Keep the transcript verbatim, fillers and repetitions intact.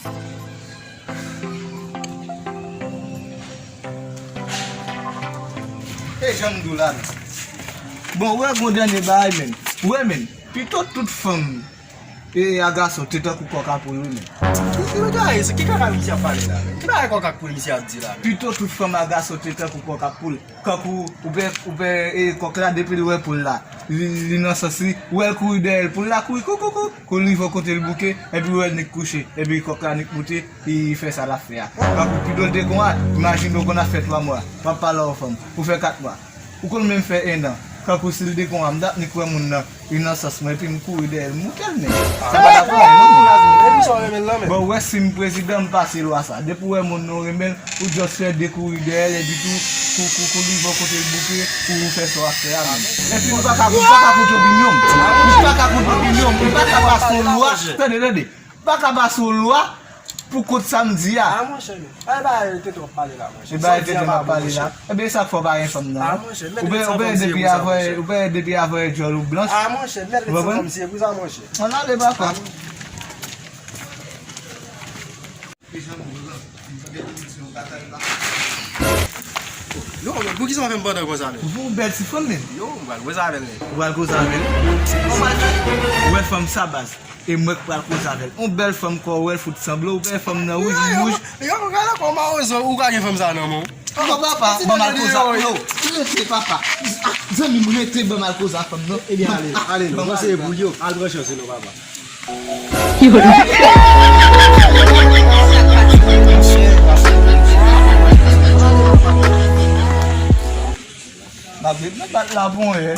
E jan m di w la, men. Bon, ou wè gon dènye bagay, men. Ou wè, men. Pito tout fanm e a gason te tankou kòk a poul, wi, men. Ki, ki bagay se? Ki kaka misye ap pale la, men? Ki bagay kòk a poul misye ap di la, men? Pito tout fanm a gason te tankou kòk a poul. Kankou, ou pè, ou pè, e, kòk la, depi l wè poul la, li, li nan sans li, ou wè l kouri dèyè l, poul la kouri, kou, kou, kou, kou l rive kote l bouke, epi ou wè l nik kouche, epi kòk la nik moute, li fè sa l ap fè a. Kankou, pito l te konn a, imajine w konn ap fè twa mwa, w ap pale yon fanm, ou fè kat mwa, ou konn menm fè ennan, kankou si l te konn a, m t ap nik wè moun nan, li nan sans mwen, epi m kouri dèyè l, m moute l, men. Sa pa t ap fè non, men. Epi sa w renmen l lan, men. Bon, ou wè si m prezidan, m pase lwa sa. Depi w wè moun nan w renmen l, ou just fè de kouri dèyè l, epi tou, kou, kou, kou li bò kote l bouke, pou ou fè sa w ap fè a, men. Epi m pa ka, m pa ka kontre opinyon m. M pa ka kontre opinyon m. M pa ka pase yon lwa. Tande, tande. M pa ka pase yon lwa pou kont sa m di a. A, monchè, men. Ay, bagay tenten w ap pale la, monchè. E bagay tenten m ap pale la. Ebyen, sa k fè w pa gen fanm nan? A, monchè, ou byen depi avè, ou byen depi avè djòl ou blanch. A, monchè, mèt ret san fanm se pou sa, monchè. Ann ale, papa. Non, men poukisa w fè m pandan konsa, men? Pou yon bèl ti fanm, men. Yo, m pral koze avè l, men. Ou pral koze avè l? Ou wè fanm sa, baz. E mwen k pral koze avè l. Yon bèl fanm, kò w wè l fout sanble, ou wè fanm nan wouj, li wouj. Yo, yo, gade kòman ou ka gen fanm sa nan men w. Non, papa, ban m al koze avè l. Rete, papa. Zanmi m, rete, ban m al koze avè fanm nan. Ebyen, ale, ale, non, se pou l yo. Al pran chans, non, papa. Mwen bat la pou mwen.